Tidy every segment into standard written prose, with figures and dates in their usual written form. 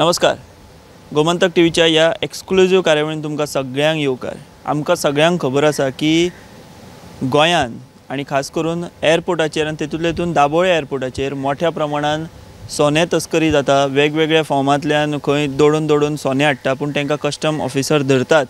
नमस्कार, गोमंतक टीव्हीच्या ह्या एक्सक्लुझिव्ह कार्यावळीन तुमकां सगळ्यांक येवकार। आमकां सगळ्यांक खबर आसा की गोंयान आनी खास करून एअरपोर्टाचेर आनी तेतूंतले तेतून दाबोळे एअरपोर्टाचेर मोठ्या प्रमाणान सोने तस्करी जाता। वेगवेगळ्या फॉर्मांतल्यान खंय दोडून दोडून सोने हाडटा, पूण तांकां कस्टम ऑफिसर धरतात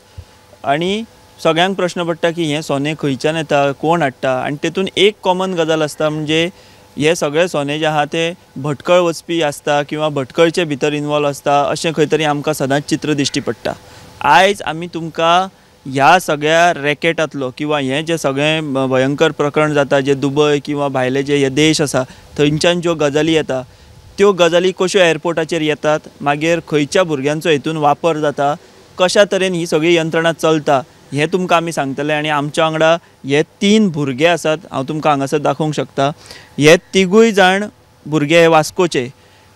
आनी सगळ्यांक प्रश्न पडटा की हें सोने खंयच्यान येता, कोण हाडटा। आनी तेतून एक कॉमन गजाल आसता, म्हणजे हे सगळे सोने जे आहा ते भटकळ वचपी आसता किंवा भटकळचे भितर इनवॉल्व आसता, अशें खंय तरी आमकां सदांच चित्र दिश्टी पडटा। आयज आमी तुमकां ह्या सगळ्या रॅकेटांतलो किंवा हें जें सगळें भयंकर प्रकरण जाता, जे दुबय किंवा भायले जे हे देश आसा थंयच्यान ज्यो गजाली येता त्यो गजाली कश्यो एअरपोर्टाचेर येतात, मागीर खंयच्या भुरग्यांचो हेतून वापर जाता, कशा तरेन ही सगळी यंत्रणा चलता हें तुमकां आमी सांगतले। आनी आमच्या वांगडा हे तीन भुरगे आसात, हांव तुमकां हांगासर दाखोवंक शकता। हे तिगूय जाण भुरगे हे वास्कोचे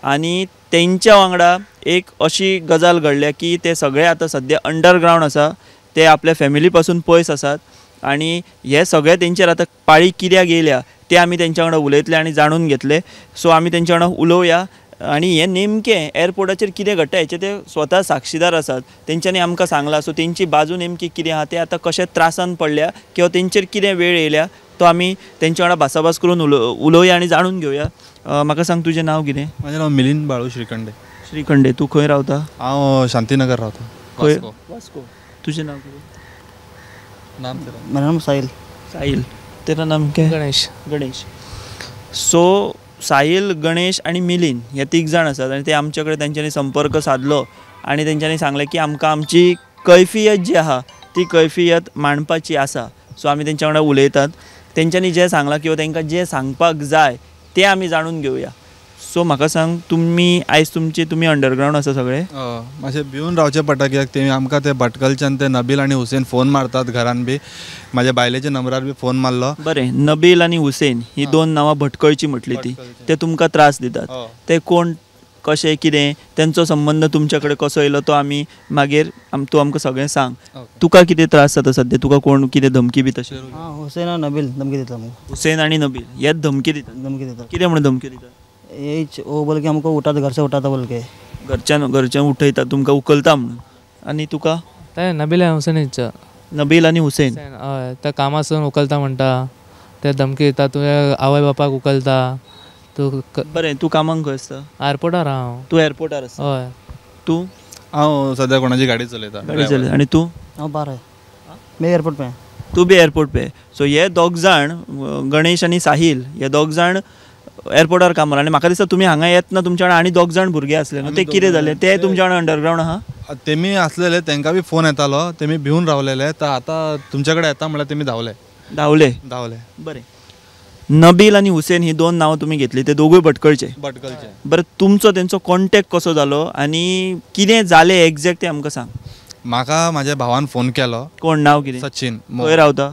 आनी तेंच्या वांगडा एक अशी गजाल घडल्या की ते सगळे आतां सद्या अंडरग्रावंड आसा, ते आपल्या फॅमिली पासून पयस आसात आनी हे सगळे तेंचेर आतां पाळी कित्याक येयल्या ते आमी तेंच्या वांगडा उलयतले आनी जाणून घेतले। सो आमी तेंच्या वांगडा उलोवया आनी हें नेमकें एअरपोर्टाचेर कितें घडटा हेचे ते स्वता साक्षीदार आसात, तेंच्यांनी आमकां सांगलां। सो तेंची बाजू नेमकी कितें आहा, ते आतां कशें त्रासान पडल्या किंवा तेंचेर कितें वेळ येयल्या तो आमी तेंच्या वांगडा भासाभास करून उलोवया आनी जाणून घेवया। म्हाका सांग, तुजें नांव कितें? म्हाजें नांव मिलिंद बाळू श्रीखंडे। श्रीखंडे, तूं खंय रावता? हांव शांतीनगर रावता। खंय? वास्को। तुजें नांव कितें? नाम मेरा नाम साहिल। साहिल, तेरा नाम क्या? गणेश। गणेश। सो साहिल, गणेश आनी मिलिंद हे तीग जाण आसात आनी ते आमचे कडेन तेंच्यांनी संपर्क सादलो आनी तेंच्यांनी सांगलें की आमकां आमची कैफियत जी आहा ती कैफियत मांडपाची आसा। सो आमी तेंच्या वांगडा उलयतात, तेंच्यांनी जें सांगलां किंवा तेंकां जें सांगपाक जाय तें आमी जाणून घेवया। सो म्हाका सांग, तुमी आयज तुमी अंडरग्रावंड आसा सगळे? मातशें भिवन रावचें पडटा कित्याक तेमी आमकां ते भटकलच्यान ते नबील आनी हुसेन फोन मारतात घरान बी, म्हाज्या बायलेच्या नंबरार बी फोन मारलो। बरें, नबील आनी हुसेन ही दोन नांवां भटकळची म्हटली ती, ते तुमकां त्रास दितात, ते कोण कशें कितें तेंचो संबंद तुमच्या कडेन कसो येयलो तो आमी मागीर तूं आमकां सगळें सांग। तुका कितें त्रास जाता सद्या? तुका कोण कितें धमकी बी तशें? हुसेन आनी नबील धमकी दिता। हुसेन आनी नबील हे धमकी दितात? धमकी दितात। कितें म्हणून धमकी दितात? यही वो बोल के हमको उठाता, घर से उठाता बोल के। घरच्यान उठयता, तुमकां उखलता म्हणून। आनी तुका? ते नबील आनी हुसेन। नबील आनी हुसेन हय, ते कामासून उखलता म्हणटा, ते धमकी दिता, तुवें आवय बापाक उखलता तूं। बरें, तूं कामाक खंय आसता? एअरपोर्टार हांव। तूं एअरपोर्टार आसता? हय। तूं? हांव सद्या कोणाची गाडी चलयता। गाडी चलयता। आनी तूं? हांव बार है, मैं एअरपोर्ट पे। तूं बी एअरपोर्ट पे। सो हे दोग जाण, गणेश आनी साहिल, हे दोग जाण एअरपोर्टार कामार। आनी म्हाका दिसता तुमी हांगा येतना तुमच्या वांगडा आनी दोग जाण भुरगे आसले न्हू, ते कितें जाले? ते तुमच्या वांगडा अंडरग्रावंड आहा? तेमी आसलेले, तेंकां बी फोन येतालो, तेमी भिवन रावलेले। तर आतां तुमच्या कडेन येता म्हणल्यार तेमी धांवले। धांवले? धांवले। बरें, नबील आनी हुसेन ही दोन नांवां तुमी घेतली, ते दोगूय भटकळचे? भटकळचे। बरें, तुमचो तेंचो कॉन्टेक्ट कसो जालो आनी कितें जालें एग्जॅक्ट तें आमकां सांग। म्हाका म्हाज्या भावान फोन केलो। कोण? नांव कितें? सचिन। खंय रावता?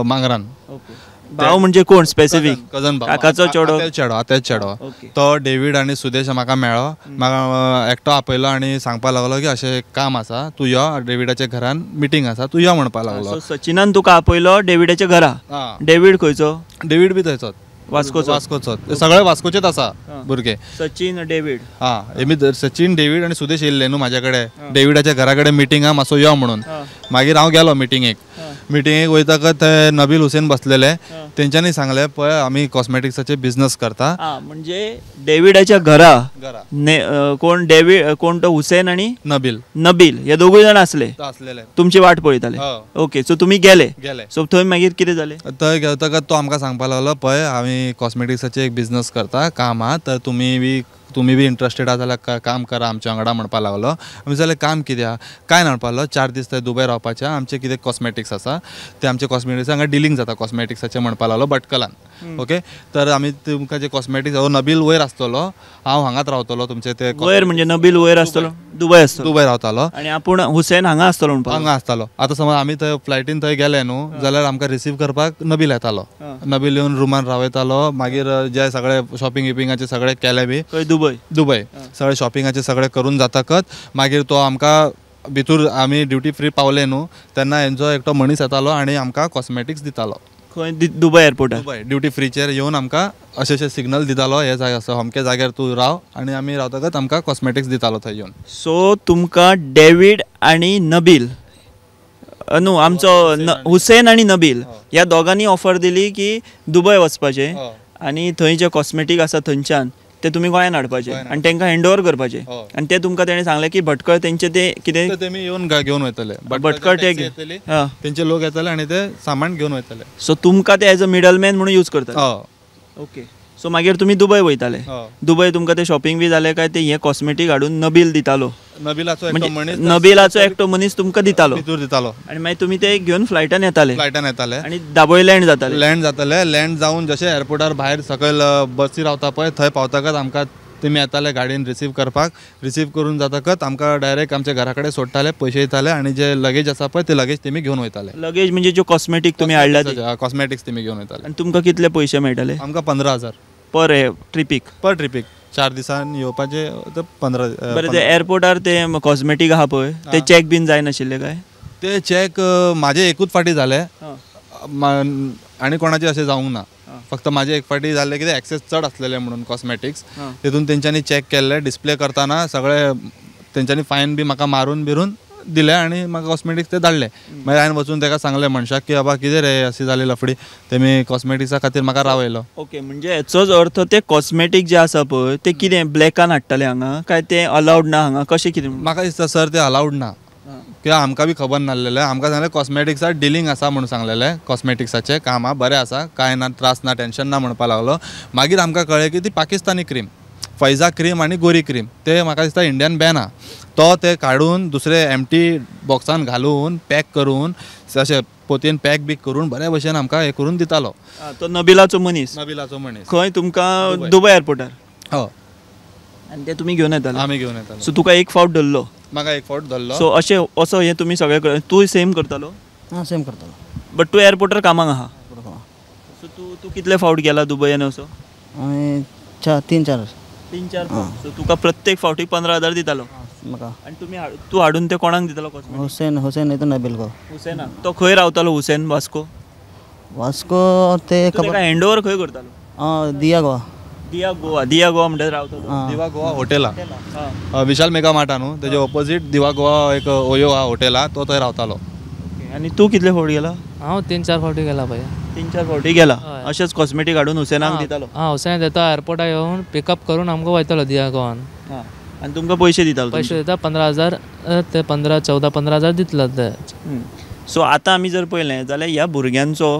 मांगरान। ओके। भाव म्हणजे कोण स्पेसिफीक? कजन भाव। काकाचो चेडो? चेडो, आत्याचो चेडो। तो डेवीड आनी सुदेश म्हाका मेळ्ळो, म्हाका एकटो आपयलो आनी सांगपाक लागलो की अशें काम आसा, तूं यो, डेविडाच्या घरान मिटींग आसा, तूं यो म्हणपाक लागलो। सचिनान तुका आपयलो डेविडाच्या घरा? डेवीड खंयचो? डेवीड बी थंयचोच, वास्कोचो। वास्कोचो, सगळे वास्कोचेच आसा भुरगे। सचिन, डेवीड। हां, हेमी सचिन, डेवीड आनी सुदेश येयल्ले न्हू म्हाज्या कडेन, डेविडाच्या घरा कडेन मिटींग आहा, मातसो यो म्हणून। मागीर हांव गेलो मिटिंगेक। मिटिंगेक वयतकच ते नबील हुसेन बसलेले, तेंच्यांनी सांगलें पळय आमी कॉस्मेटिक्साचे बिझनस करता। म्हणजे डेविडाच्या घरा कोण डेवीड, कोण तो हुसेन आनी नबील, नबील हे दोगूय जाण आसले, आसलेले, तुमची वाट पळयताले। ओके, सो तुमी गेले? गेले। सो थंय मागीर कितें जालें? थंय गेतकच तो आमकां सांगपाक लागलो पळय आमी कॉस्मेटिक्साचे एक बिझनस करता, काम आहा, तर तुमी बी इंट्रस्टेड आहा जाल्यार काम करा आमच्या वांगडा म्हणपाक लागलो। आमी जाल्यार काम कितें आहा काय ना म्हणपाक लागलो, 4 दीस थंय दुबय रावपाचें, आमचें कितें कॉस्मेटिक्स आसा ते आमचे कॉस्मेटिक्स हांगा डिलींग जाता कॉस्मेटिक्साचें म्हणपाक लागलो भटकलान। ओके, तर आमी तुमकां जे कॉस्मेटिक्स, नबील वयर आसतलो, हांव हांगाच रावतलो तुमचे ते वयर, म्हणजे नबील वयर आसतलो, दुबय आसतलो, दुबय रावतालो आनी आपूण हुसेन हांगा आसतलो म्हणपाक, हांगा आसतालो। आतां समज आमी थंय फ्लायटीन थंय गेले न्हू जाल्यार आमकां रिसीव करपाक नबील येतालो, नबील येवन रुमान रावयतालो, मागीर जे सगळे शॉपिंग बिपिंगाचे सगळे केले बी दुबय, दुबय सगळे शॉपिंगाचे सगळे करून जातकच मागीर तो आमकां भितर आमी ड्युटी फ्री पावले न्हू तेन्ना हेंचो एकटो मनीस येतालो आनी आमकां कॉस्मेटिक्स दितालो। खंय? दुबय एअरपोर्टार? दुबय ड्युटी फ्रीचेर येवन आमकां अशें अशें सिग्नल दितालो, हे जाग्यार आसा अमक्या जाग्यार तूं राव, आनी आमी रावतकच आमकां कॉस्मेटिक्स दितालो थंय येवन. सो तुमकां डेवीड आनी नबील न्हू आमचो हुसेन आनी नबील ह्या दोगांनी ऑफर दिली की दुबय वचपाचें आनी थंय जे कॉस्मेटीक आसा थंयच्यान ते तुमी गोंयान हाडपाचे आनी तांकां हँड ओवर करपाचे, आनी ते तुमकां तेणें सांगलें की भटकळ तेंचे ते कितें तेमी येवन घेवन वयतले, भटकळ ते तेंचे लोक येतले आनी ते सामान घेवन वयतले. सो तुमकां ते एज अ मिडलमॅन म्हणून यूज करतात. ओके, सो मागीर तुमी दुबय वयताले, दुबय तुमकां ते शॉपिंग बी जालें काय ते हे कॉस्मेटीक हाडून नबील दितालो? नबिलाचो एकटो मनीस, नबिलाचो एकटो मनीस तुमकां दितालो, भितर दितालो, आनी मागीर तुमी ते घेवन फ्लायटान येताले, फ्लायटान येताले आनी दाबोळी लँड जाताले. लँड जाताले, लँड जावन जशें एअरपोर्टार भायर सकयल बसी रावता पळय थंय पावतकच आमकां तेमी येताले गाडयेन रिसीव करपाक, रिसीव करून जातकच आमकां डायरेक्ट आमच्या घरा कडेन सोडटाले, पयशे दिताले आनी जे लगेज आसा पळय ते लगेज तेमी घेवन वयताले. लगेज म्हणजे ज्यो कॉस्मेटीक तुमी हाडल्या कॉस्मेटिक्स तेमी घेवन वयताले. आनी तुमकां कितले पयशे मेळटाले? आमकां 15,000 पर ट्रिपीक. पर ट्रिपीक 4 दिसान येवपाचे 15. बरें, ते एअरपोर्टार ते कॉस्मेटीक आहा पळय ते चॅक बीन जाय नाशिल्ले काय? ते चॅक म्हाजे एकूच फाटी जाले आनी कोणाचे अशें जावंक ना, फक्त म्हाजे एक फाटी जाल्ले कितें एक्सेस चड आसलेले म्हणून कॉस्मेटिक्स, तितून तेंच्यांनी चॅक केल्ले, डिस्प्ले करतना सगळे तेंच्यांनी फायन बी म्हाका मारून बिरून दिले आनी म्हाका कॉस्मेटिक्स ते धाडले. मागीर हांवें वचून ताका सांगलें मनशाक की बाबा कितें रे अशी जाली लफडी, तेमी कॉस्मेटिक्सा खातीर म्हाका रावयलो. ओके, म्हणजे हेचोच अर्थ ते कॉस्मेटीक जे आसा पळय ते कितें ब्लॅकान हाडटाले हांगा काय ते अलावड ना हांगा, कशें कितें? म्हाका दिसता सर ते अलावड ना, कित्याक आमकां बी खबर नासलेलें. आमकां सांगलें कॉस्मेटिक्सा डिलींग आसा म्हणून सांगलेलें, कॉस्मेटिक्साचें काम आहा, बरें आसा, कांय ना, त्रास ना, टेंशन ना म्हणपाक लागलो. मागीर आमकां कळ्ळें की ती पाकिस्तानी क्रीम, फैजा क्रीम आनी गोरी क्रीम, ते म्हाका दिसता इंडियन बॅन आहा, तो ते काडून दुसरे एमटी बॉक्सान घालून पॅक करून अशें पोतयेन पॅक बी करून बरे भशेन आमकां हें करून दितालो. तो नबिलाचो मनीस? नबिलाचो मनीस. खंय तुमकां? दुबय एअरपोर्टार. हय, आनी ते तुमी घेवन येताले? आमी घेवन येताले. सो तुका एक फावट धरलो? म्हाका एक फावट धरलो. सो अशें असो हें तुमी सगळें तूं सेम करतालो? हां, सेम करतालो. बट तूं एअरपोर्टार कामाक आहा? सो तूं तूं कितले फावट गेला दुबयान असो? हांवें 3-4. 3-4 फावट. सो तुका प्रत्येक फावटी 15,000 दितालो? म्हाका. आनी तुमी तूं हाडून ते कोणाक दितालो? हुसेन. हुसेन न्ही तो नबील को. हुसेनाक. तो खंय रावतालो हुसेन? वास्को? वास्को ते खबर. हँड ओवर खंय करतालो? दिया गोवा. दिया गोवा. दिया गोवा म्हणटा रावता? दिवा गोवा हॉटेला, विशाल मेगा मार्टा न्हू तेजे ऑपोजीट दिवा गोवा एक ओयो आहा हॉटेल आहा, तो थंय रावतालो. आनी तूं कितले फावट गेला? हांव 3-4 फावटी गेला पळय. 3-4 फावटी गेला? अशेंच कॉस्मेटीक हाडून हुसेनाक दितालो? हां, हुसेनाक दिता, एअरपोर्टार येवन पिकअप करून आमकां वयतालो दिया गोवान. आनी तुमकां पयशे दितालो? पयशे दिता 15,000, ते 15, 14, 15,000 दितलो ते. सो आतां आमी जर पळयलें जाल्यार ह्या भुरग्यांचो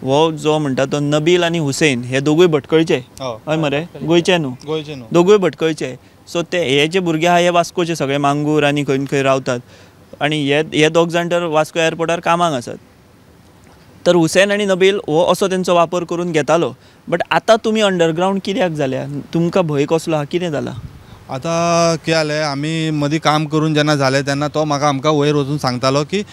हो जो म्हणटा तो नबील आनी हुसेन हे दोगूय भटकळचे, हय मरे? गोंयचे न्हू? गोंयचे न्हू, दोगूय भटकळचे. सो ते हे जे भुरगे आहा हे वास्कोचे सगळे मांगूर आनी खंय खंय रावतात, आनी हे हे दोग जाण तर वास्को एअरपोर्टार कामाक आसात. तर हुसेन आनी नबील हो असो तेंचो वापर करून घेतालो. बट आतां तुमी अंडरग्रावंड कित्याक जाल्या? तुमकां भंय कसलो आहा, कितें जाला? आतां कितें जालें, आमी मदीं काम करून जेन्ना जालें तेन्ना तो म्हाका आमकां वयर वचून सांगतालो की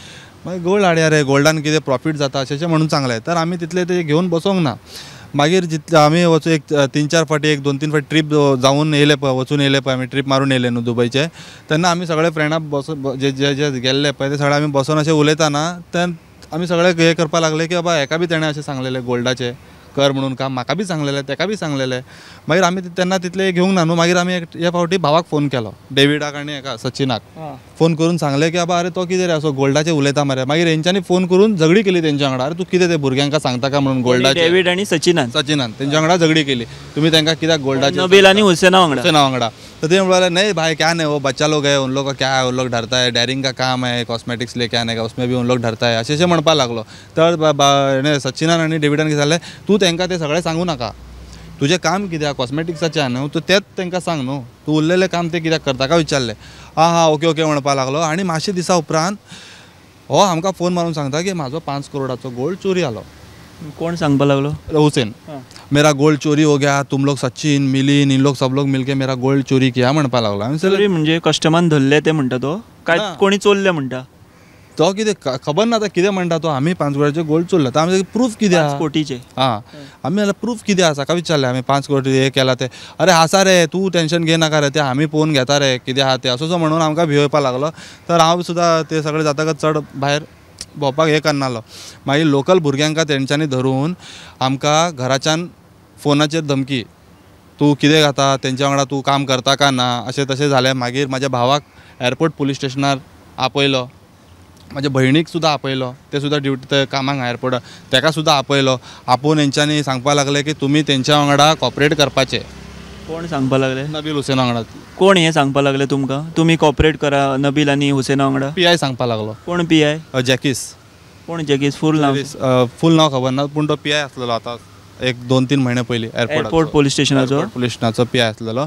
मागीर गोल्ड हाडया रे, गोल्डान कितें प्रॉफीट जाता अशें अशें म्हणून सांगलें. तर आमी तितलें तें घेवन बसोंक ना. मागीर जितले आमी वचून एक 3-4 फावटी, एक 2-3 फावटी ट्रीप जावन येयले पळय, वचून येयले पळय, आमी ट्रीप मारून येयले न्हू दुबयचे, तेन्ना आमी सगळे फ्रेंडां बसून जे जे जे गेल्ले पळय ते सगळे आमी बसून अशें उलयतना ते आमी सगळे हें करपाक लागले की बाबा हेका बी तेणें अशें सांगलेलें गोल्डाचें कर म्हणून काम, म्हाका बी सांगलेलें, तेका बी सांगलेलें. मागीर आमी तेन्ना तितलें घेवंक ना न्हू. मागीर आमी हे फावटी भावाक फोन केलो, डेविडाक आनी हेका सचिनाक फोन करून सांगलें की बाबा अरे तो कितें रे असो गोल्डाचें उलयता मरे. मागीर हेंच्यांनी फोन करून झगडी केली तेंच्या वांगडा, अरे तूं कितें ते भुरग्यांक सांगता काय म्हणून गोल्डाचें. डेवीड आनी सचिनान, सचिनान तेंच्या वांगडा झगडी केली, तुमी तेंकां कित्याक गोल्डाचें, नबील आनी हुसेना वांगडा, हुसेना वांगडा. तर ते म्हणले नहीं भाई क्या नहीं, वो बच्चा लोग है, उन लोग का क्या है, उन लोग डरता है, डेयरिंग का काम है, कॉस्मेटिक्स लेके आने का, उसमें भी उन लोग डरता है, अशें अशें म्हणपाक लागलो. तर सचिनान आनी डेविडान कितें जालें, तूं तेंकां तें सगळें सांगू नाका, तुजें काम कितें आहा कॉस्मेटिक्साचें आहा न्हू, तूं तेंच तेंकां सांग न्हू, तूं उरलेलें काम तें कित्याक करता काय विचारलें. आं हां ओके ओके म्हणपाक लागलो. आनी मातशे दिसा उपरांत हो आमकां फोन मारून सांगता की म्हाजो 5 करोडाचो गोल्ड चोरी जालो. कोण सांगपाक लागलो? हुसेन. मेरा गोल्ड चोरी हो गया, तुम लोग सचिन मिलिन इन लोग सब लोग मिलके मेरा गोल्ड चोरी किया म्हणपाक लागलो. चोरी म्हणजे कस्टमरान धरले ते म्हणटा तो काय कोणी चोरले म्हणटा तो? कितें खबर ना आतां कितें म्हणटा तो. आमी 5 करोडाचे गोल्ड चोरला, तर आमी प्रूफ कितें आहा? 5 कोटीचे. आं, आमी जाल्यार प्रूफ कितें आसा काय विचारलें आमी 5 कोटी हें केलां तें. अरे आसा रे, तूं टेंशन घे नाका रे, तें आमी पळोवन घेता रे कितें आहा तें, असो म्हणून आमकां भियोवपाक लागलो. तर हांव सुद्दां तें सगळें जातकच चड भायर भोंवपाक हें करनासलो. मागीर लोकल भुरग्यांक तेंच्यांनी धरून आमकां घराच्यान फोनाचेर धमकी, तूं कितें खाता, तेंच्या वांगडा तूं काम करता का ना, अशें तशें जालें. मागीर म्हाज्या भावाक एअरपोर्ट पुलीस स्टेशनार आपयलो, म्हाज्या भयणीक सुद्दां आपयलो, ते सुद्दां ड्युटी कामाक एअरपोर्टार, तेका सुद्दां आपयलो. आपोवन हेंच्यांनी सांगपाक लागले की तुमी तेंच्या वांगडा कॉपरेट करपाचें. कोण सांगपाक लागले? नबील हुसेना वांगडा. कोण हें सांगपाक लागले तुमकां तुमी कॉपरेट करा नबील आनी हुसेना वांगडा? पी I सांगपाक लागलो. कोण पी I? जॅकीस. कोण जॅकीस? फूल नांव? फूल नांव खबर ना, पूण तो पी I आसलेलो आतां एक 2-3 म्हयने पयलीं एअरपोर्ट पुलीस स्टेशनाचो. पुलीस स्टेशनाचो पी I आसलेलो.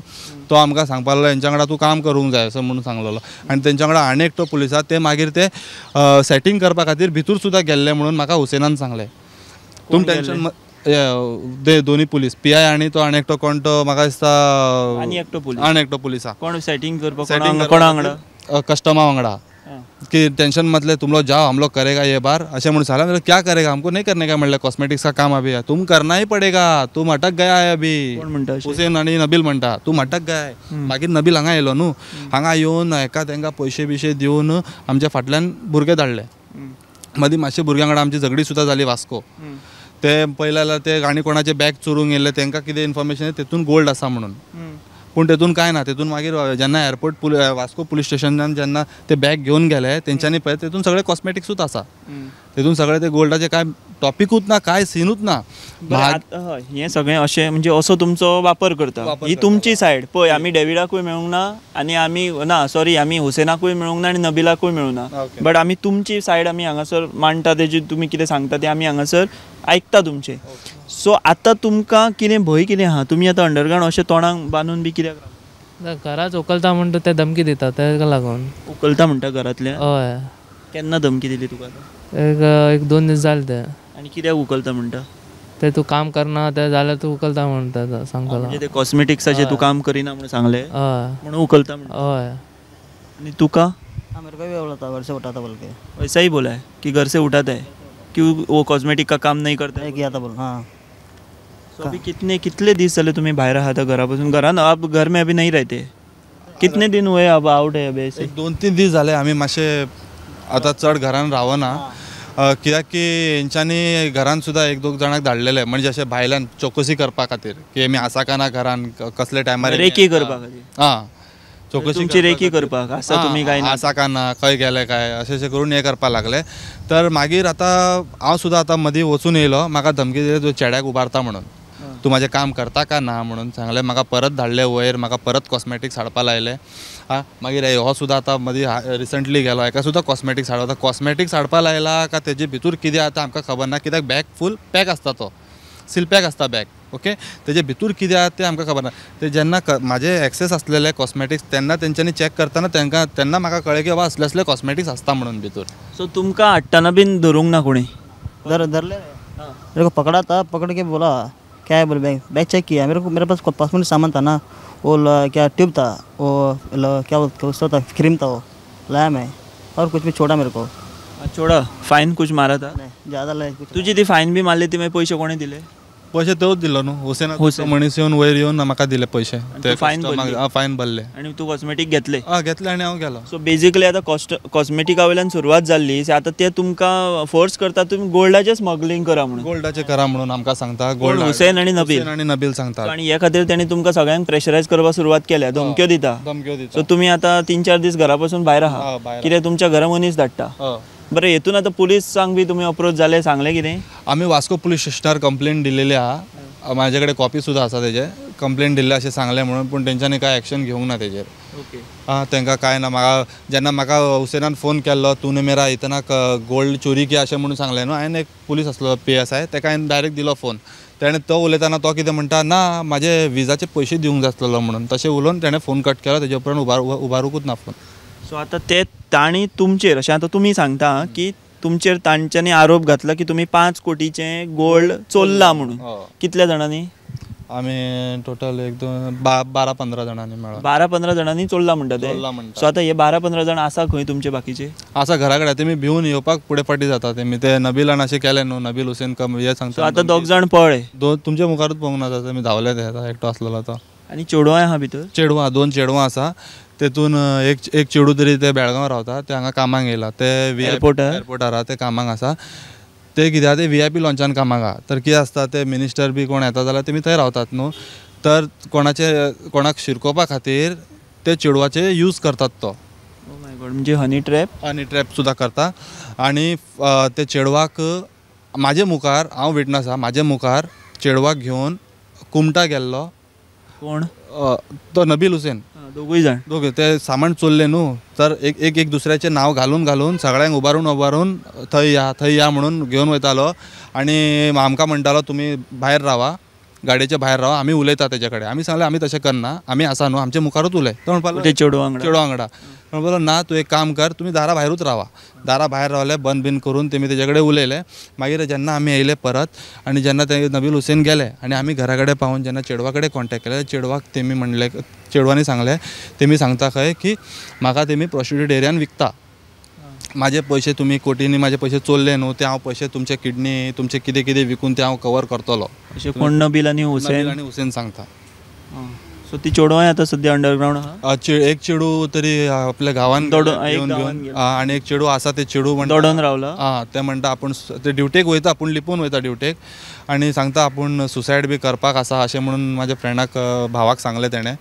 तो आमकां सांगपाक लागलो हेंच्या वांगडा तूं काम करूंक जाय असो म्हणून सांगलेलो. आनी तेंच्या वांगडा आनी एकटो पुलीस आसा, ते मागीर ते सेटींग करपा खातीर भितूर सुद्दां गेल्ले म्हणून म्हाका हुसेनान सांगलें. तुम टेंशन ते दोनी पुलीस पी I आनी तो आनी एकटो कोण तो म्हाका दिसता आनी एकटो पुलीस, आनी एकटो पुलीस आसा. कोण सेटींग करपाक? कोणा वांगडा? कस्टमर वांगडा. कि टेंशन मत ले, तुम लोग जाओ, हम लोग करेगा ये बार अशें म्हणून सांगलें. क्या करेगा, हमको नहीं करने का म्हणलें, कॉस्मेटिक्स का काम अभी है, तुम करना ही पड़ेगा, तुम अटक गया है अभी. कोण म्हणटा? हुसेन आनी नबील म्हणटा तूं अटक गया है. मागीर नबील हांगा येयलो न्हू, हांगा येवन हेका तेंकां पयशे बिशे दिवन आमच्या फाटल्यान भुरगे धाडले. मदीं मातशे भुरग्यां वांगडा आमची झगडी सुद्दां जाली वास्को. ते पयले जाल्यार ते आनी कोणाचे बॅग चोरूंक येयल्ले, तेंकां कितें इन्फॉर्मेशन तेतून गोल्ड आसा म्हणून, पूण तेतून कांय ना. तेतून मागीर जेन्ना एअरपोर्ट वास्को पुलीस स्टेशनान जेन्ना ते बॅग घेवन गेले तेंच्यांनी पळय तेतून सगळे कॉस्मेटिक्सूच आसा, तेतून सगळे ते गोल्डाचे कांय टॉपिकूच ना, कांय सिनूच ना. हें सगळें अशें म्हणजे असो तुमचो वापर करता, ही तुमची सायड. पळय आमी डेविडाकूय मेळूंक ना आनी आमी ना सॉरी आमी हुसेनाकूय मेळूंक ना आनी नबिलाकूय मेळूंक ना, बट आमी तुमची सायड आमी हांगासर मांडटा, तेजी तुमी कितें सांगता तें आमी हांगासर आयकता तुमचें. सो आतां तुमकां कितें भंय कितें आहा? तुमी आतां अंडरग्रावंड अशें तोंडाक बांदून बी कित्याक? घराच उखलता म्हणटा ते धमकी दिता तेका लागून. उखलता म्हणटा घरांतल्या? हय. केन्ना धमकी दिली तुका? एक 2 दीस जाले ते. आनी कित्याक उखलता म्हणटा? ते तूं काम करना ते जाल्यार तूं उखलता म्हणटा सांगता. म्हणजे ते कॉस्मेटिक्साचें तूं काम करिना म्हणून सांगलें? हय. म्हणून उखलता म्हणटा? हय. आनी तुका? मेरे को भी बोला था, घर से उठाता बोल के. वैसा ही बोला है कि घर से उठाता है, क्यों वो कॉस्मेटिक का काम नहीं करता? नहीं किया था बोल. हाँ. तो अभी कितने कितले दीस जाले तुम्ही भायर आहात घरा पासून? घरान आप घर में अभी नहीं रहते, कितने दिन हुए अब आउट है? अभी एक 2-3 दीस जाले आमी मातशे आतां चड घरान रावना, कित्याक की हेंच्यांनी घरान सुद्दां 1-2 जाणांक धाडलेले, म्हणजे अशें भायल्यान चौकशी करपा खातीर की आमी आसा का ना घरान, कसले टायमार रेकी करपा खातीर. हां, चौकशी तुमची रेकी करपाक आसा तुमी काय आसा का ना, खंय गेले काय, अशें अशें करून हें करपाक लागले. तर मागीर आतां हांव सुद्दां आतां मदीं वचून येयलो, म्हाका धमकी दिली तूं चेड्याक उबारता म्हणून, तूं म्हाजें काम करता का ना म्हणून सांगलें. म्हाका परत धाडले वयर, म्हाका परत कॉस्मेटिक्स हाडपा लायले. आं, मागीर हो सुद्दां आतां मदीं रिसंटली गेलो, हेका सुद्दां कॉस्मेटिक्स हाडपा. आतां कॉस्मेटिक्स हाडपा लायला का तेजे भितूर कितें आतां आमकां खबर ना, कित्याक बॅग फूल पॅक आसता, तो सील पॅक आसता बॅग. ओके, तेजे भितूर कितें आसा तें आमकां खबर ना. ते जेन्ना म्हाजे एक्सेस आसलेले कॉस्मेटिक्स तेन्ना तेंच्यांनी चॅक करतना तेंकां तेन्ना म्हाका कळ्ळें की बाबा असले असले कॉस्मेटिक्स आसता म्हणून भितूर. सो तुमकां हाडटना बीन धरूंक ना कोणी? धरले, मेरे को पकड़ा था, पकड़ के बोला क्या है बोले, बैग बैग चेक किया. मेरे को मेरे पास कॉस्मेटिक सामान था ना, वो क्या ट्यूब था, वो क्या उसका था, क्रीम था, वो लाया मैं, और कुछ भी छोड़ा मेरे को. छोड़ा? फायन कुछ मारा था? नहीं, ज़्यादा लाए कुछ. तुझी ती फायन बी मारली ती मागीर पयशे कोणें दिले? पयशे तोच दिलो न्हू, हुसेन मनीस येवन वयर येवन म्हाका दिले पयशे, ते फायन फायन भरले. आनी तूं कॉस्मेटीक घेतले? हय घेतले आनी हांव गेलो. सो बेजिकली आतां कॉस्मेटिका वयल्यान सुरवात जाल्ली, आतां ते तुमकां फोर्स करता तुमी गोल्डाचें स्मगलिंग करा म्हणून. गोल्डाचें करा म्हणून आमकां सांगता. गोल्ड हुसेन आनी नबील, हुसेन आनी नबील सांगता. आनी हे खातीर तेणी तुमकां सगळ्यांक प्रेशरायज करपाक सुरवात केल्या, धमक्यो दिता. धमक्यो दिता. सो तुमी आतां 3-4 दीस घरा पासून भायर आहा, कित्याक तुमच्या घरा मनीस धाडटा. बरें, हेतून आतां पुलिसांक बी तुमी अप्रोच जाले, सांगलें कितें? आमी वास्को पुलीस स्टेशनार कंप्लेन दिलेली आहा, म्हाजे कडेन कॉपी सुद्दां आसा तेजे. कंप्लेन दिल्ले अशें सांगलें म्हणून, पूण तेंच्यांनी कांय एक्शन घेवंक ना तेजेर. ओके. आं, तेंकां कांय ना. म्हाका जेन्ना म्हाका हुसेनान फोन केल्लो, तूं मेरा इतना गोल्ड चोरी किया अशें म्हणून सांगलें न्हू, हांवें एक पुलीस आसलो पी एस I, तेका हांवें डायरेक्ट दिलो फोन. तेणें तो उलयतना तो कितें म्हणटा, ना म्हाजे विजाचे पयशे दिवंक जाय आसलेलो म्हणून, तशें उलोवन तेणें फोन कट केलो. तेजे उपरांत उबारूंकूच ना फोन. सो आतां ते तांणी तुमचेर अशें आतां तुमी सांगता की तुमचेर तांच्यांनी आरोप घातला की तुमी 5 कोटीचें गोल्ड चोरलां म्हणून. कितल्या जाणांनी? आमी टोटल 1-2 12-15 जाणांनी मेळ्ळा. 12-15 जाणांनी चोरलां म्हणटा ते. सो आतां हे 12-15 जाण आसा खंय तुमचे बाकीचे? आसा घरा कडेन. तेमी भिवन येवपाक फुडें फाटीं जाता. तेमी ते नबीलान अशें केलें न्हू, नबील हुसेन कम हे सांगता. आतां 2 जाण पळ्ळे. दोन तुमच्या मुखारूच पळोवंक ना, तेमी धांवले ते, एकटो आसलेलो तो. आनी चेडवां आहा भितर? चेडवां, 2 चेडवां आसा. तेतून एक एक चेडूं तरी ते बेळगांव रावता, ते हांगा कामाक येयला, ते एअरपोर्टार एअरपोर्टार आहा, ते कामाक आसा. ते कितें आहा, ते VIP लॉंचान कामाक आहा. तर कितें आसता, ते मिनिस्टर बी कोण येता जाल्यार तेमी थंय रावतात न्हू, तर कोणाचे कोणाक शिरकोवपा खातीर ते चेडवाचे यूज करतात तो. म्हणजे हनी ट्रॅप, हनी ट्रॅप सुद्दां करता. आनी ते चेडवाक म्हाजे मुखार, हांव विटनस आहा, म्हाजे मुखार चेडवाक घेवन कुमटा गेल्लो. कोण? तो नबील हुसेन. दोगूय जाण, दोगे ते सामान चोरले न्हू, तर एक एक एक दुसऱ्याचें नांव घालून घालून सगळ्यांक उबारून उबारून थंय या थंय या म्हणून घेवन वयतालो. आनी आमकां म्हणटालो तुमी भायर रावा, गाडयेच्या भायर रावा, आमी उलयता तेजे कडेन. आमी सांगलें आमी तशें करना, आमी आसा न्हू, आमचे मुखारूच उलय. तो म्हणपाक लागलो चेडवा वांगडा, चेडवा वांगडा. म्हणपाक लागलो ना, तूं एक काम कर, तुमी दारा भायरूच रावा. दारा भायर रावले, बंद बीन करून तेमी तेजे कडेन उलयले. मागीर जेन्ना आमी येयले परत आनी जेन्ना ते नबील हुसेन गेले आनी आमी घरा कडेन पावून जेन्ना चेडवा कडेन कॉन्टेक्ट केले, चेडवाक तेमी म्हणलें, चेडवांनी सांगलें, तेमी सांगता खंय की म्हाका तेमी प्रोस्टिट्यूट एरियान विकता, म्हाजे पयशे तुमी कोटींनी म्हाजे पयशे चोरले न्हू, ते हांव पयशे तुमचे किडनी तुमचे कितें कितें विकून ते हांव कवर करतलो. अशें कोण? नबील आनी हुसेन. नबील आनी हुसेन सांगता. सो ती चेडवां आतां सद्या अंडरग्रावंड आहा. एक चेडूं तरी आपल्या गांवान घेवन, आनी एक चेडूं आसा, ते चेडूं म्हणटा दोडोन रावला. आं, ते म्हणटा आपूण ते ड्युटेक वयता, आपूण लिपून वयता ड्युटेक, आनी सांगता आपूण सुसायड बी करपाक आसा अशें म्हणून म्हाज्या फ्रेंडाक भावाक सांगलें तेणें.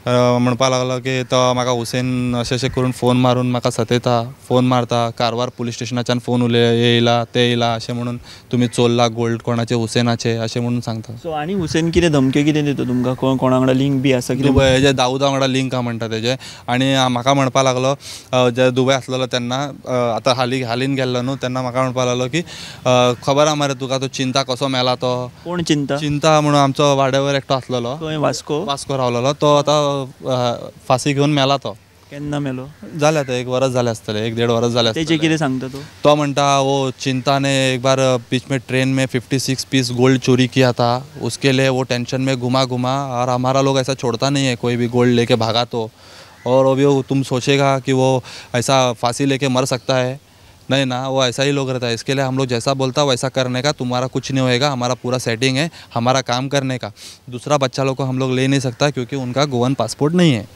म्हणपाक लागलो की तो म्हाका हुसेन अशें अशें करून फोन मारून म्हाका सतयता, फोन मारता, कारवार पुलीस स्टेशनाच्यान फोन उलय येयला ते येयला अशें म्हणून तुमी चोरला गोल्ड कोणाचे हुसेनाचे अशें म्हणून सांगता. सो आनी हुसेन कितें धमक्यो कितें दिता तुमकां? कोणा वांगडा लिंक बी आसा कितें? दुबय दाऊदा वांगडा लिंक आहा म्हणटा तेजे. आनी म्हाका म्हणपाक लागलो जे दुबय आसलेलो तेन्ना, आतां हालीं हालीन गेल्लो न्हू, तेन्ना म्हाका म्हणपाक लागलो की खबर आहा मरे तुका तो चिंता कसो मेला तो. कोण चिंता? चिंता म्हणून आमचो वाड्यावर एकटो आसलेलो, खंय? वास्को, वास्को रावलेलो. तो आतां फांसी घेवन मेला. तो केन्ना मेलो? जालें आतां एक वरस जालें आसतलें, एक देड वरस जालें. तेजें कितें सांगता तो? तो म्हणटा वो चिंता ने एक बार बीच में ट्रेन में 56 पीस गोल्ड चोरी किया था, उसके लिए वो टेंशन में घुमा घुमा, और हमारा लोग ऐसा छोड़ता नहीं है कोई भी गोल्ड लेके भागा तो, और अभी वो तुम सोचेगा कि वो ऐसा फांसी लेके मर सकता है, नहीं ना, वो ऐसा ही लोग रहता है। इसके लिए हम लोग जैसा बोलता वैसा करने का, तुम्हारा कुछ नहीं होएगा, हमारा पूरा सेटिंग है, हमारा काम करने का। दूसरा बच्चा लोग को हम लोग ले नहीं सकता क्योंकि उनका गोवन पासपोर्ट नहीं है।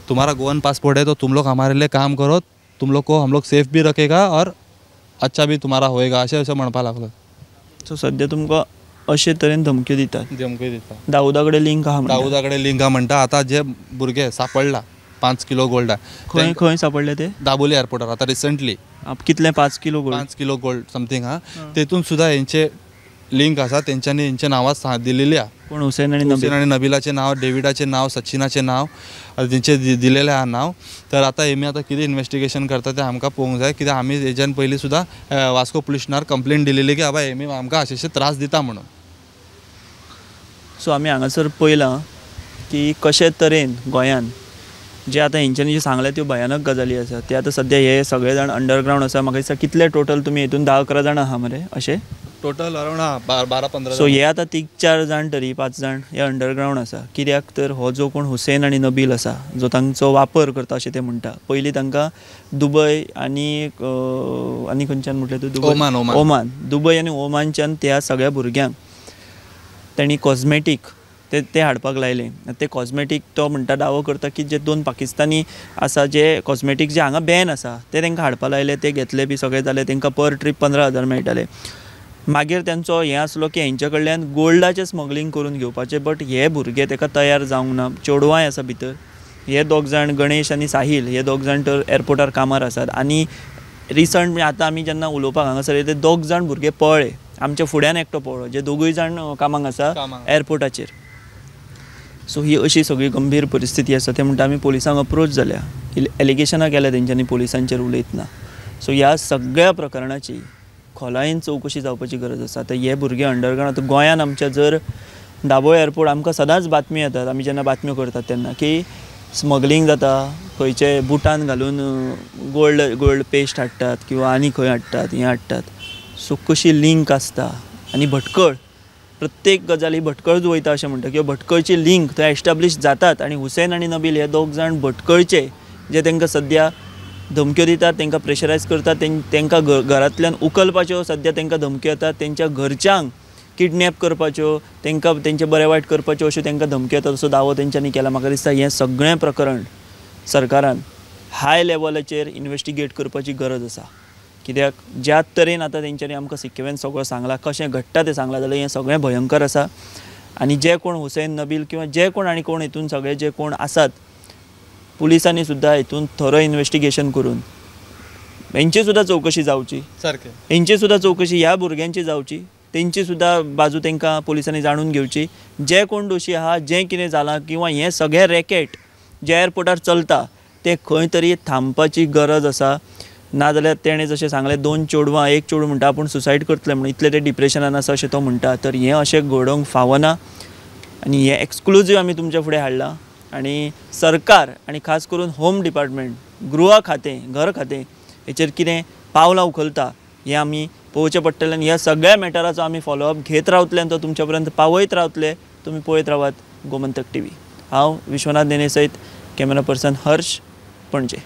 तुम्हारा गोवन पासपोर्ट है तो तुम लोग हमारे लिए काम करो, तुम लोग को हम लोग सेफ भी रखेगा और अच्छा भी तुम्हारा होएगा, अशें अशें म्हणपाक लागलो। सो सद्या तुमकां अशे तरेन धमक्यो दितात? धमक्यो दिता। दाऊदा कडेन लिंक आहा? दाऊदा कडेन लिंक आहा म्हणटा। आतां जे भुरगे सापडला 5 किलो गोल्ड खंय खंय सापडले ते? दाबोली एअरपोर्टार आतां रिसंटली। कितले? 5 kilo gold? 5 kilo gold something आहा। तेतून सुद्दां हेंचे लिंक आसा, तेंच्यांनी हेंचे नांवां दिलेली आहा। कोण? हुसेन आनी नबील? हुसेन आनी नबिलाचें नांव, डेविडाचें नांव, सचिनाचें नांव तेंचे दिलेलें आहा नांव। तर आतां हेमी आतां कितें इन्वेस्टिगेशन करता तें आमकां पळोवंक जाय, कित्याक आमी हेज्यान पयलीं सुद्दां वास्को पुलीस स्टेशनार कंप्लेन दिलेली की बाबा हेमी आमकां अशे अशे त्रास दिता म्हणून। सो आमी हांगासर पळयलां की कशे तरेन गोंयान जे आतां हेंच्यांनी जे सांगलें त्यो भयानक गजाली आसा, ते आतां सद्या हे सगळे जाण अंडरग्रावंड आसा। म्हाका दिसता कितले टोटल तुमी हितून 10-11 जाणां आहा मरे अशें? Total around 12-15। सो हे आतां 3-4 जाण तरी 5 जाण हे अंडरग्रावंड आसा, कित्याक तर हो जो कोण हुसेन आनी नबील आसा जो तांचो वापर करता अशें ते म्हणटा। पयलीं तांकां दुबय आनी आनी खंयच्यान म्हटलें तूं? दुबय, ओमान, ओमान, दुबय आनी ओमानच्यान त्या सगळ्या भुरग्यांक तांणी कॉस्मेटीक ते हाडपाक लायले। ते कॉस्मेटीक तो म्हणटा दावो करता की जे 2 पाकिस्तानी आसा जे कॉस्मेटीक जे हांगा बॅन आसा ते तांकां हाडपाक लायले, ते घेतले बी सगळें जालें, तांकां पर ट्रीप 15,000 मेळटाले। मागीर तेंचो हें आसलो की हेंच्या कडल्यान गोल्डाचें स्मगलींग करून घेवपाचें, बट हे भुरगे ताका तयार जावंक ना। चेडवांय आसा भितर, हे दोग जाण गणेश आनी साहील हे दोग जाण तर एअरपोर्टार कामार आसात। आनी रिसंट म्हणजे आतां आमी जेन्ना उलोवपाक हांगासर येयले ते दोग जाण भुरगे पळ्ळे, आमच्या फुड्यान एकटो पळ्ळो, जे दोगूय जाण कामाक आसा एअरपोर्टाचेर। सो ही अशी सगळी गंभीर परिस्थिती आसा। ते म्हणटा आमी पोलिसांक अप्रोच जाल्या, एलिगेशनां केल्या तेंच्यांनी पोलिसांचेर उलयतना। सो ह्या सगळ्या प्रकरणाची खोलायेन चवकशी जावपाची गरज आसा। आतां हे भुरगे अंडरग्रावंड, आतां गोंयान आमच्या जर दाबोळे एअरपोर्ट आमकां सदांच बातमी येतात, आमी जेन्ना बातम्यो करतात तेन्ना की स्मगलींग जाता, खंयचे बुटान घालून गोल्ड पेस्ट हाडटात किंवा आनी खंय हाडटात, हें हाडटात। सो कशी लिंक आसता आनी भटकळ, प्रत्येक गजाल ही भटकळच वयता अशें म्हणटा किंवा भटकळची लिंक थंय एस्टाब्लीश जातात। आनी हुसेन आनी नबील हे दोग जाण भटकळचे जे तांकां सद्या धमक्यो दितात, तांकां प्रेशरायज करतात, तांकां घरांतल्यान उखलपाच्यो सद्या तांकां धमक्यो येतात, तेंच्या घरच्यांक किडनॅप करपाच्यो, तांकां तेंचें बरें वायट करपाच्यो अश्यो तांकां धमक्यो येतात असो दावो तेंच्यांनी केला। म्हाका दिसता हें सगळें प्रकरण सरकारान हाय लेवलाचेर इन्वेस्टिगेट करपाची गरज आसा. कित्याक ज्या तरेन आतां तेंच्यांनी आमकां सिक्किमेन सगळो सांगलां, कशें घडटा तें सांगलां, जाल्यार हें सगळें भयंकर आसा. आनी जे कोण हुसेन नबील किंवा जे कोण आनी कोण हितून सगळे जे कोण आसात, पुलिसांनी सुद्दां हितून थरो इन्वेस्टिगेशन करून हेंची सुद्दां चवकशी जावची, सारकें हेंची सुद्दां चवकशी ह्या भुरग्यांची जावची, तेंची सुद्दां बाजू तांकां पुलिसांनी जाणून घेवची. जे कोण दोशी आहा, जें कितें जालां किंवा हें सगळें रॅकेट जें एअरपोर्टार चलता तें खंय तरी थांबपाची गरज आसा. नाजाल्यार तेणें जशें सांगलें 2 चेडवां, एक चेडूं म्हणटा आपूण सुसायड करतलें म्हणून, इतलें तें डिप्रेशनान आसा अशें तो म्हणटा. तर हें अशें घडोवंक फावना आनी हें एक्सक्लुजीव आमी तुमच्या फुडें हाडलां. आनी सरकार आनी खास करून होम डिपार्टमेंट, गृह खातें, घर खातें हेचेर कितें पावलां उखलता हें आमी पळोवचें पडटलें. आनी ह्या सगळ्या मॅटराचो आमी फॉलोअप घेत रावतले आनी तो तुमच्या पर्यंत पावयत रावतले. तुमी पळयत रावात गोमंतक टीव्ही. हांव विश्वनाथ नेने सयत कॅमेरा पर्सन हर्ष, पणजे.